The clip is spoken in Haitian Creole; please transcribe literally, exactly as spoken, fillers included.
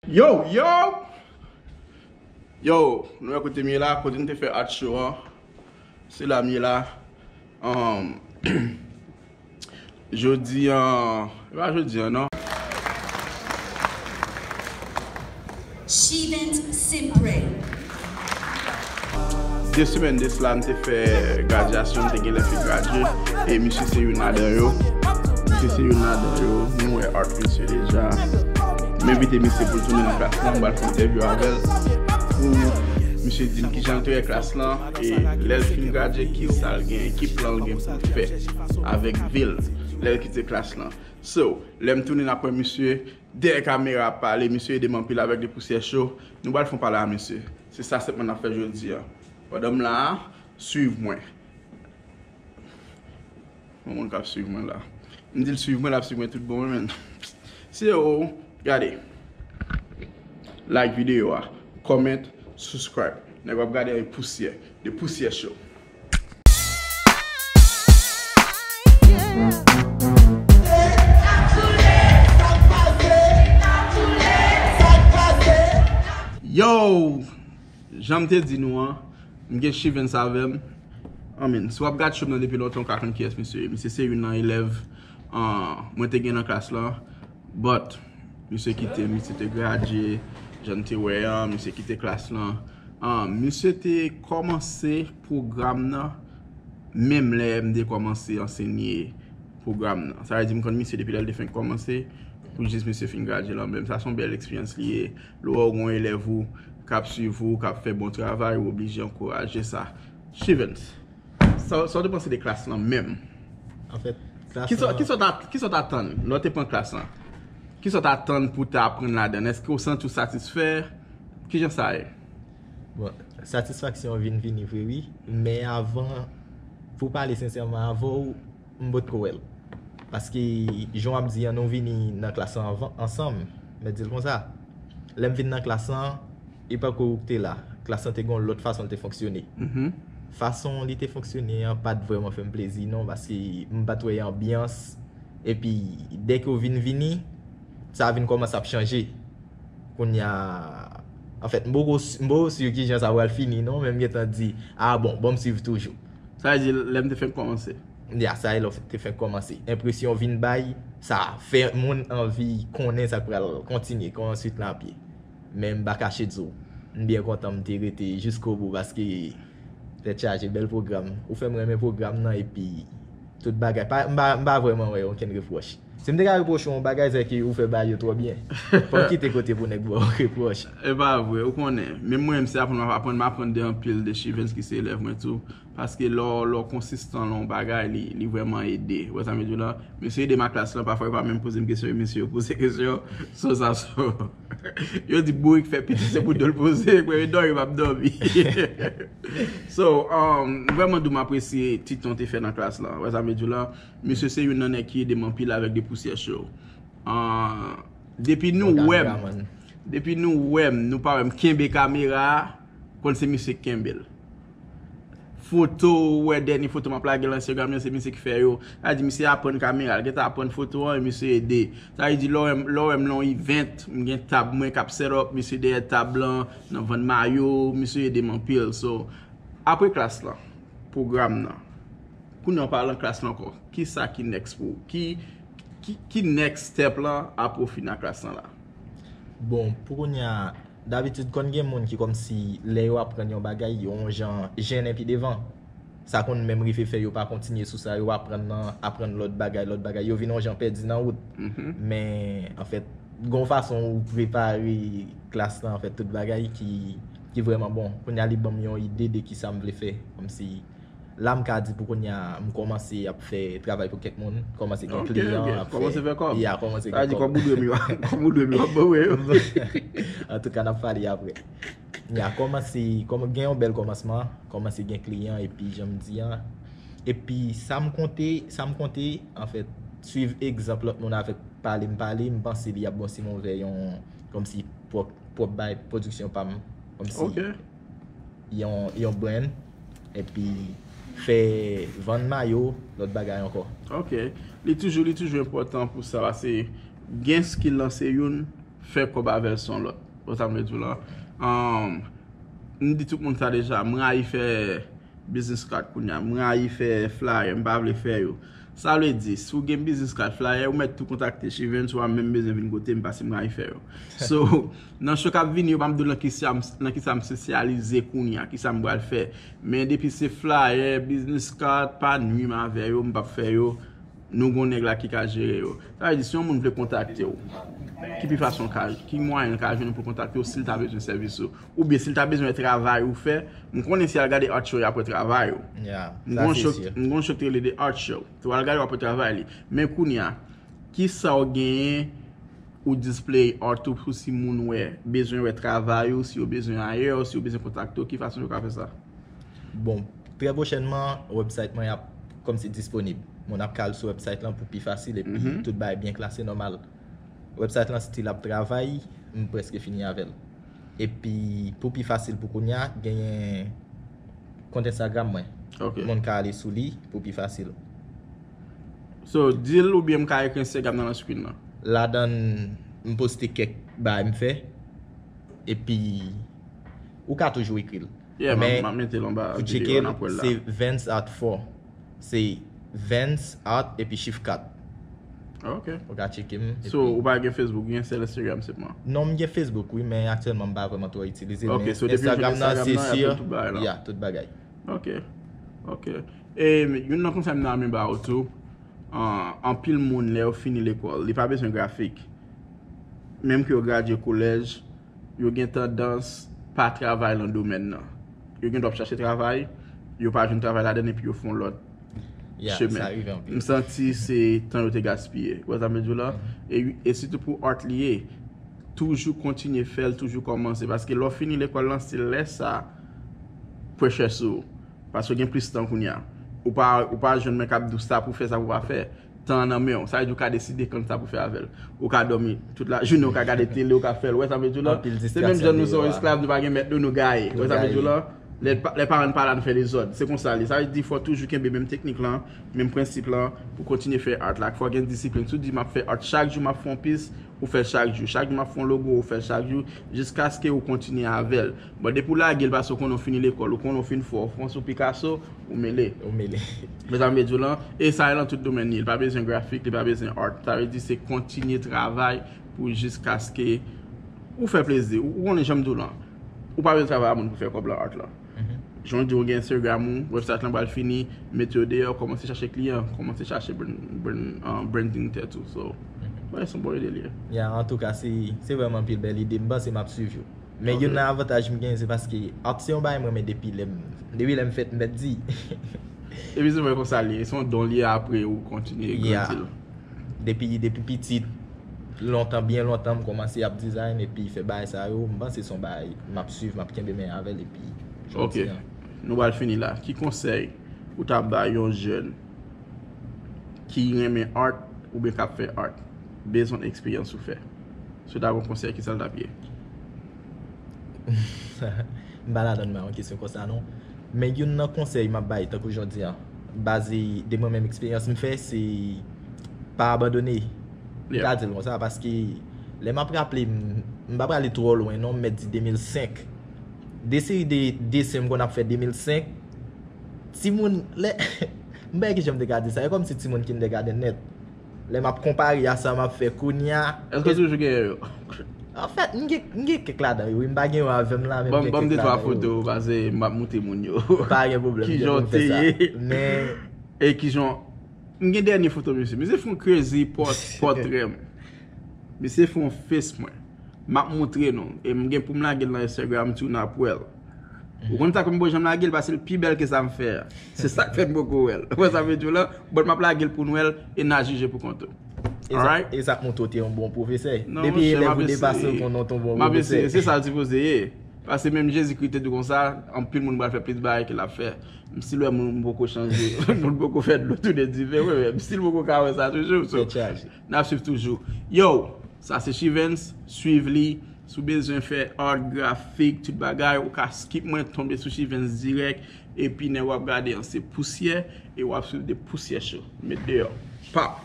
Yo, yo! Yo, nou wè kote m ye la, kote m te fè art show an. Se la m ye la. Um, jodi an, e pa jodi an non. Chivens Simpre. De semèn de sila, m te fè gradyasyon, m te gen lè fin gradye. E misye se youn ladan yo. Misye se youn ladan yo. Nou wè art misye deja. M envite misye pou l tounen nan klas lan, m pral fè entèvyou avè l. Pou misye di m kijan l te wè klas lan, e lè l fin gradye, kisa l gen, ki plan l gen pou l fè avèk vi l lè l kite klas lan. So, lè m tounen n ap wè misye dèyè kamera ap pale, misye ede m anpil avèk de pousyè cho. Nou pral fè yon pale a misye. Se sa sèlman n ap fè jodi a. Pandan m la a, swiv mwen. Yon moun k ap swiv mwen la. M di l swiv mwen, l ap swiv mwen tout bon, wi, men. Se yo, gade. Like videyo a, comment, subscribe. Nèg w ap gade a e pousyè, de pousyè cho. Yo! Jan m te di nou an, m gen Chivens avè m. Anmwey, si w ap gad show m nan depi lontan, w ka konn kiyès misye ye. Misye se youn nan elèv, ah, mwen te gen nan klas lan. But, misye kite, misye te gradye, jan n te wè an, misye kite klas lan. Ah, misye te kòmanse pwogram nan, menm lè m te kòmanse ansenye pwogram nan. Sa vle di m konn misye depi lè l te fenk kòmanse, pou jis misye fin gradye lan menm. Sa se yon bèl eksperyans li ye. Lè w wè w gen yon elèv ou k ap swiv ou, k ap fè bon travay, ou oblije ankouraje sa. Chivens, sa, sa w te panse de klas lan menm? Anfèt, klas lan. Kisa w t a, kisa w t atann lè w te pran klas lan? Kisa w t atann pou w te aprann ladan l? Èske w santi w satisfè? Kijan sa ye? Bon, satisfaksyon an vin vini vre, wi. Men avan, pou pale sensèman avè w, m potko wè l. Paske, jan w ap di an, nou vini nan klas lan anvan, ansanm. Mèt di l konsa. Lè m vin nan klas lan, e pa kou w te la. Klas lan te gen yon lòt fason l te fonksyone. Mhm. Fason li te fonksyone an pa t vrèman fè m plezi, non, paske m pa t wè anbyans. Epi, dèke w vin vini, sa vin kòmanse ap chanje. Kounye a, anfèt, m poko s-, m poko si kijan sa pral fini, non, men m gentan di, a bon, bon, m swiv toujou. Sa vle di lè m te fenk kòmanse. Ya, sa e lè w te fenk kòmanse. Enpresyon w vin bay, sa fè moun anvi konnen sa k pral kontinye, konnen swit lan ap ye. Men m pa kache di w, m byen kontan m te rete jiskobou paske tèt chaje, bèl pwogram. Ou fè m renmen pwogram nan epi tout bagay. Pa, m pa, m pa vrèman wè okenn repwòch. Si m te ka repwoche w yon bagay, se ke ou fè bagay yo twò byen. Fò m kite kote pou nèg ba w repwòch. E pa vre, ou konnen. Menm mwen menm, se aprann m ap aprann, m aprann de anpil de Chivens ki se elèv mwen tou. Paske lè w, lè w konsistan nan yon bagay, li, li vrèman ede. Ou wè sa m vle di w la? Mesye ede m ak klas lan, pafwa yo pa menm poze m kesyon, e mesye yo poze kesyon. So sa so. Yo di bourik fè piti, se pou do l poze, mwen dòmi, m ap dòmi. So, um, vrèman di w m apresye ti tan w te fè nan klas lan. Ou wè sa m vle di w la? Misye se youn nan nèg ki ede m anpil avèk de pousyè cho. Ah, depi nou wè m, depi nou wè m, nou pa wè m kenbe kamera a, konn se misye k kenbe l. Foto, ou wè dènye foto m ap lage lan Instagram yo, se misye ki fè yo. Sa vle di misye aprann kamera, l gentan aprann foto an, e misye ede. Sa vle di lè w wè m, lè w wè m nan yon event, m gen tab mwen k ap set up, misye dèyè tab lan, nan vann mayo, misye ede m anpil. So, apre klas lan, pwogram nan, kounye a w pa lan klas lan ankò. Kisa ki next pou ou? Ki, ki, ki next step lan apre w fini ak klas lan la? Bon, pou kounye a, dabitid konn gen moun ki kòmsi lè yo aprann yon bagay, yo yon jan jennen pi devan. Sa konn menm rive fè yo pa kontinye sou sa, yo aprann nan, aprann lòt bagay, lòt bagay, yo vin yon jan pèdi nan wout. Mhm. Men, anfèt, gen yon fason ou prepare klas lan, anfèt, tout bagay ki, ki vrèman bon. Kounye a, li ban m yon ide de kisa m vle fè. Kòmsi, la m ka di pou kounye a, m kòmanse ap fè travay pou kèk moun, kòmanse gen kliyan, ap fè, kòmanse fè kòb. Ya, kòmanse gen kòb. Sa vle di kòb ou dwe m yo, kòb ou dwe m yo, w ap ban mwen yo. Antouka, n ap pale apre. Ya, kòmanse, kòm-, gen yon bèl kòmansman, kòmanse gen kliyan, epi jan m di an. Epi sa m konte, sa m konte, anfèt, swiv egzanp lòt moun avèk pale m pale, m panse li ap bon si m ouvè yon, kòmsi pwòp, pwòp bay, pwodiksyon pa m, kòmsi yon, yon brand, epi fè vann mayo, lòt bagay ankò. Ok. Li toujou, li toujou enpòtan pou sa, paske gen skill lan se youn, fè kòb avè l se yon lòt. Ou sa m vle di w la? Um, m di tout moun sa deja, m rayi fè business card kounye a. M rayi fè flyer, m pa vle fè yo. Sa vle di, si w gen business card, flyer, ou mèt tou kontakte Chivens, ou pa menm bezwen vin kote m, paske m rayi fè yo. So, nan show k ap vini yo, m ap di w nan kisa m, nan kisa m espesyalize kounye a, kisa m pral fè. Men depi se flyer, business card, pa nwi m avè yo, m p ap fè yo. Nou gon nèg la ki ka jere yo. Sa vle di, si yon moun vle kontakte w, ki pi fason l ka, ki mwayen l ka jwenn pou kontakte w si l ta bezwen sèvis ou? Oubyen si l ta bezwen travay ou fè, m konnen si al gade art show, y ap wè travay ou. Yeah, M sa gon se show, sir. M gon show ki rele The Art Show. Si w al gade, w ap wè travay li. Men kounye a, ki sa w genyen ou display art ou pou si moun wè, bezwen wè travay ou, si yo bezwen hire, si yo bezwen kontakte w, ki fason yo ka fè sa? Bon, trè pwochènman, website mwen ap kòmsi disponib. Moun ap ka al sou website lan pou pi fasil epi Mhm. tout bagay byen klase nòmal. Website lan still ap travay, m prèske fini avè l. Epi pou pi fasil pou kounye a, genyen kont Instagram mwen. Ok. Moun ka ale sou li pou pi fasil. So, di l oubyen m ka ekri Instagram nan nan screen nan. Ladan m poste kèk bagay m fè. Epi ou ka toujou ekri l. Yeah, m ap Men m ap mete l anba pou videyo tcheke a, n l, ap wè l la. Se Vens Art four. Se Vens Art epi chif kat. Ok. Ou ka tcheke m. So, ou pa gen Facebook, ou gen sèl Instagram sèlman? Non, m gen Facebook, wi, men aktyèlman m pa vrèman twò itilize l. Ok, Men so depi w jwenn Instagram nan se Instagram nan, y ap sir. gen tout bagay la. Ya, tout bagay. Ok. Ok. E youn nan konsèy m nan renmen ba ou tou, an, anpil moun lè yo fini lekòl, li pa bezwen grafik. Menm ke yo gradye kolèj, yo gen tandans pa travay nan domèn nan. Yo gen dwa ap chache travay, yo pa jwenn travay ladan l epi yo fè yon lòt Ya, chemen. Sa rive anpil. M santi se tan yo te gaspiye. Ou wè sa m vle di w la? E, e sitou pou art li ye, toujou kontinye fè l, toujou kòmanse. Paske lè w fini lekòl lan, se lè sa pressure sou ou. Paske w gen plis tan kounye a. Ou pa, ou pa jwenn mwen k ap di w sa pou fè, sa pou pa fè. Tan an nan men w. Sa vle di w ka deside kanntisa pou fè avè l. Ou ka dòmi tout la jounen, ou ka gade tele, ou ka fè l. Ou wè sa m vle di w la? Anpil Se menm jan nou se yon distraksyon deyò a. Esklav, nou pa gen mèt nou, nou gaye. Ou wè sa m vle di w la? Lè pa- lè paran pa la, nou fè dezòd. Se konsa li. Sa vle di fò toujou kenbe menm teknik lan, menm prensip lan pou kontinye fè art la. Fò gen disiplin. Si w di m ap fè art chak jou, m ap fè yon pis, ou fè l chak jou. Chak jou m ap fè yon logo, ou fè l chak jou, jiskaske ou kontinye avè l. Bon, depi w lage l, paske w konnen w fini lekòl, ou konnen w fin fò, w fè yon sou Picasso, ou mele. Ou mele. Men sa m vle di w lan, e sa e lan tout domèn li, li pa bezwen grafik, li pa bezwen art. Sa vle di se kontinye travay pou jiskaske ou fè plezi. Ou, ou konnen jan m di w lan, ou pa bezwen travay a moun pou fè kòb lan art lan. Jan w di w gen Instagram ou, website lan pral fini, mete yo deyò, kòmanse chache kliyan, kòmanse chache brand, brand, uh, branding tèt ou. So, wè, se yon bon ide li ye. Ya, antouka, se se vrèman anpil bèl ide. M panse m ap swiv yo. Men Ok. Youn nan avantaj m genyen, se paske art se yon bagay mwen, men depi lè m depi lè m fèt, m pèdi. Epi se vre konsa li ye, se yon don li ye, apre ou kontinye Ya. grandi l. Depi depi pitit, lontan, byen lontan, m kòmanse ap design epi fè bagay sa yo. M panse se yon bagay m ap swiv, m ap kenbe men avè l epi Ok. Jodi an. Nou pral fini la. Ki konsèy ou ta bay yon jèn ki renmen art oubyen k ap fè art? Based on eksperyans ou fè. Si w ta gen yon konsèy, ki sa l t ap ye? M pa ladan bay yon kesyon konsa non. Men youn nan konsèy m ap bay tankou jodi an, baze de mwen menm eksperyans m fè, se pa abandone. M Yeah. ka di l konsa paske lè m ap raple, m m pa prale twò lwen non, m mèt di de mil senk. De seri de desen m konn ap fè de mil senk. Timoun, lè m pa wè kijan m te ka di sa, e kòmsi timoun kindergarten nèt. Lè m ap konpare a sa m ap fè kounye a. Èske w toujou genyen yo? Anfèt, m gen, m gen kèk ladan yo, wi, m pa gen yo avè m la, men m Ban m gen ban m kèk de twa ladan yo. Foto, paske m ap montre moun yo. Pa gen pwoblèm, m gen Kijan pou w m fè te sa. Ye? Men E kijan, m gen dènye foto misye. Misye fè yon crazy pòt-, pòtrè m. Misye fè yon face mwen. M ap montre nou. E m gen pou m lage l nan Instagram tou, n ap wè l. Ou konn sa ke m poko janm lage l, paske l pi bèl ke sa m fè a. Se sa k fè m poko wè l. Ou wè sa m vle di w la? Bon, m ap lage l pou n wè l e n a jije pou kont ou. E sa, Alright? E sa k montre w te yon bon pwofesè. Non, Depi monchè, m elèv ap ou depase w, eseye. konnen w te yon bon M ap eseye, pwofesè. Se sa l sipoze ye. Paske menm Jezikri te di konsa, anpil moun pral fè plis bagay ke l ap fè. M si lè moun poko chanje, moun poko fè dlo tounen diven, wi, wi. M si l poko ka wè sa toujou. So, Tèt chaje. N ap swiv toujou. Yo, sa se Chivens, swiv li. Si w bezwen fè art, grafik, tout bagay, ou ka skip mwen, tonbe sou Chivens dirèk. Epi, nèg w ap gade an, se Pousyè, e w ap swiv de Pousyè Show. Met deyò. Pap!